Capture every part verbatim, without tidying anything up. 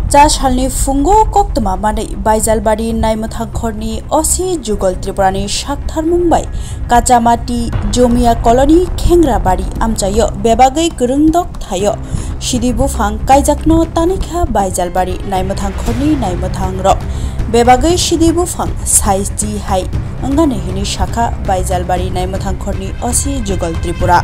Cha salni phungo koktwma manwi Baijalbari Naimwthangkhorni O C Jugal Tripurani saktharmung bai Kachamati Jomia Colony Khengrabari amchaio bebagwi kwrwngdok thaio sidi buphang kaijakno tanikha Baijalbari Naimwthangkhorni naimwthangrok. Bebagwi sidi buphang saichi hai wngani hwnwi sakha Baijalbari Naimwthangkhorni O C Jugal Tripura.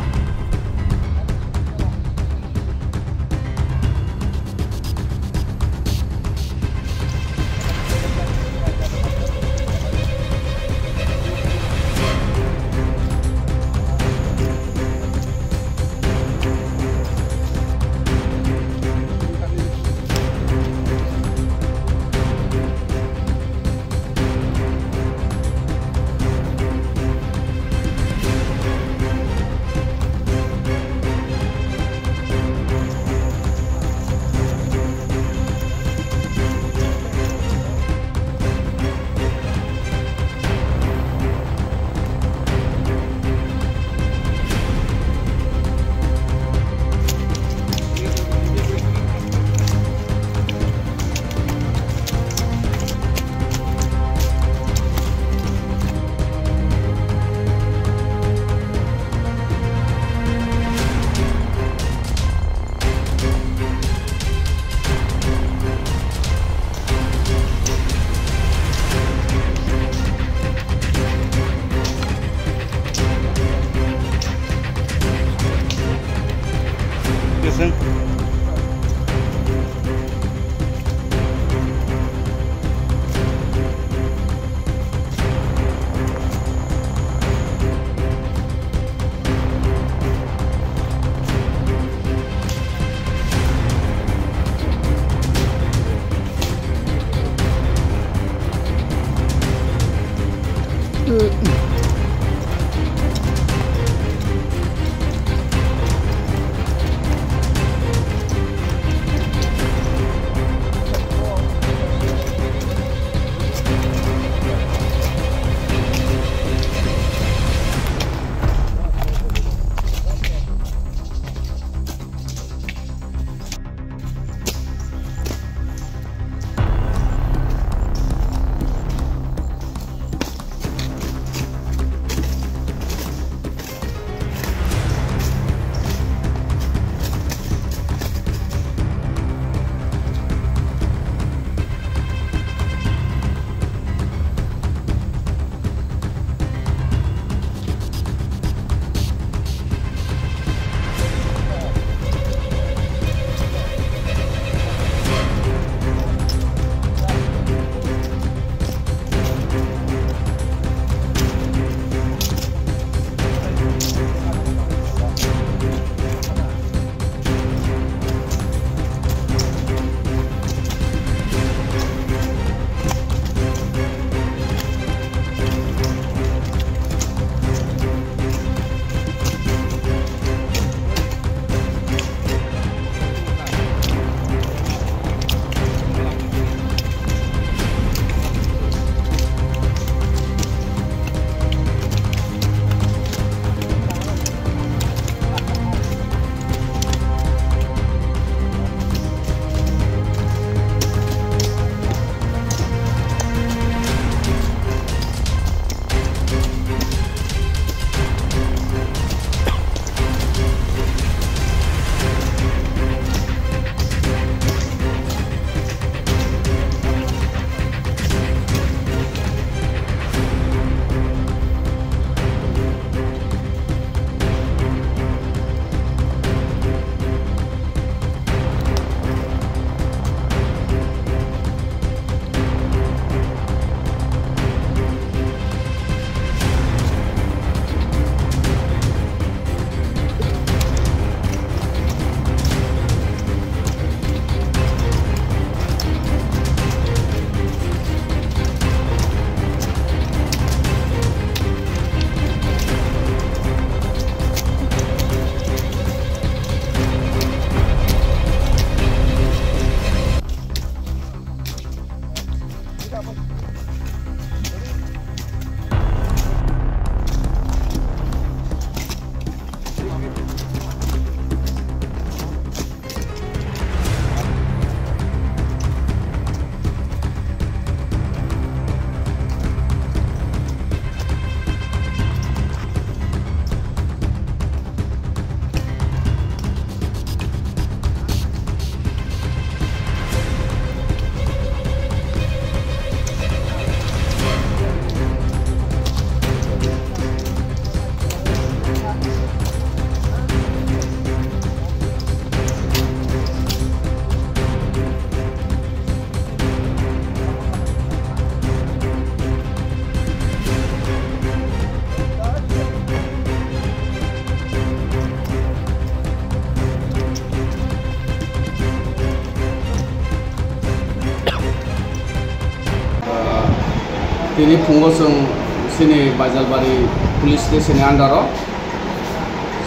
Tini phungo chwng chini Baijalbari police station ni under o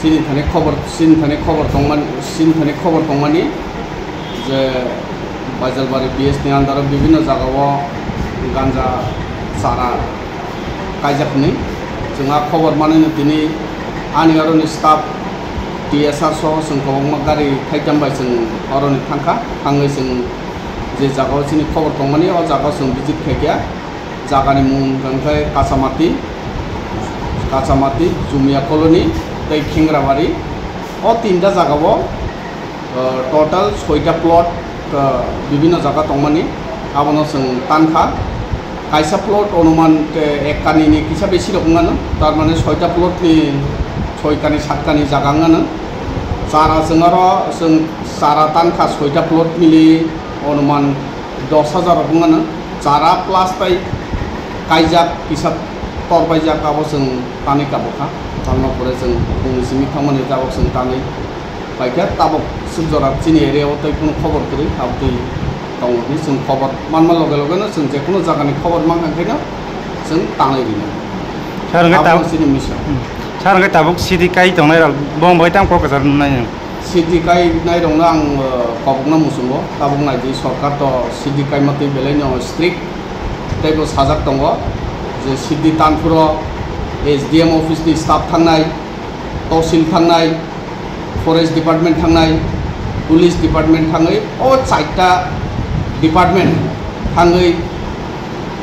chini thani khobor, chini thani khobor tongmani, chini thani khobor tongmani je Baijalbari P S ni under o bibhinno jaga o ganja chara kaijak hwnwi. Chwng a khobor manwi no tini ani aro ni staff T S R soho chwng kwbangma gari thaitham bai chwng aro ni thangkha, thangwi chwng je jaga o chini khobor tongmani o jaga o chwng visit khaikha. Jagani mung hwnkhe Kachamati, Kachamati, Jumia Colony tei Khengrabari. O tinta jagao, uh, total soita plot, uh, bibhinno jaga tongmani, abono chwng tankha. Kaisa plot onuman, uh, ek kanini kisa besi rok wngmano, tar mane soita plot ni soi kani, sat kani jaga wngmano. Chara chwng aro chwng chara tankha soita plot mili onuman dos hajar rok wngmano. Chara plus tai kaijak kisa torbaijak abo chwng tanwi kabukha. Talno pore chwng bungni simi thangmani tabok chwng tanwi paikha. Tabok swk jora chini area o tei kunu khobor kwrwi abtwi tongo hwnwi chwng khobor manma loge loge no chwng jekunu jagani khobor mankha khaino chwng tanwi rina. Sir, hwnkhe abo tab-, chini mission. Hmm. Sir, hwnkhe tabuk city kai tongnai rok bo bai tang kok kwchar nai. City kainai rokno ang, uh, kobokno muchungo, tabuk nai di, sorkar to city kaima twi belai no strict, tei bo sajak tongo je city tanphuro S D M office ni staff thangnai, tosil thangnai, forest department thangnai, police department thangwi, o chaita department thangwi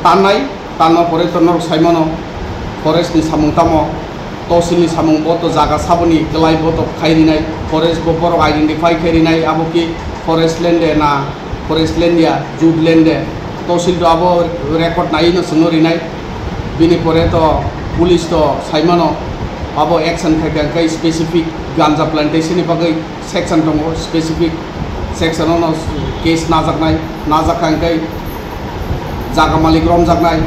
tannai. Tanma pore to norok saimano, forest ni samung tamo, tosil ni samung bo to jaga saboni kwlai bo to khai rinai, forest bo borok identify khai rinai, abo ki forest land de na forest land ya, jute land de, tosil to abo record nai no chwngno rinai, bini pore to police to saimano, abo action khai kha khe specific ganja plantation ni bagwi section tongo, specific section ono case najaknai, najak kha hwnkhe jaga malik romjaknai,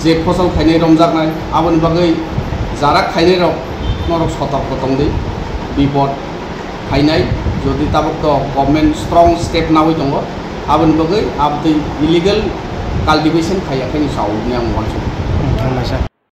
je phosol khainai romjaknai, aboni bagwi jara khainai rok norok sotorko tongdi, bipod phainai, jodi tabuk to government strong step nawi tongo, aboni bagwi abtwi illegal cultivation khaiya khe ni sao hwnwi ang uansukha.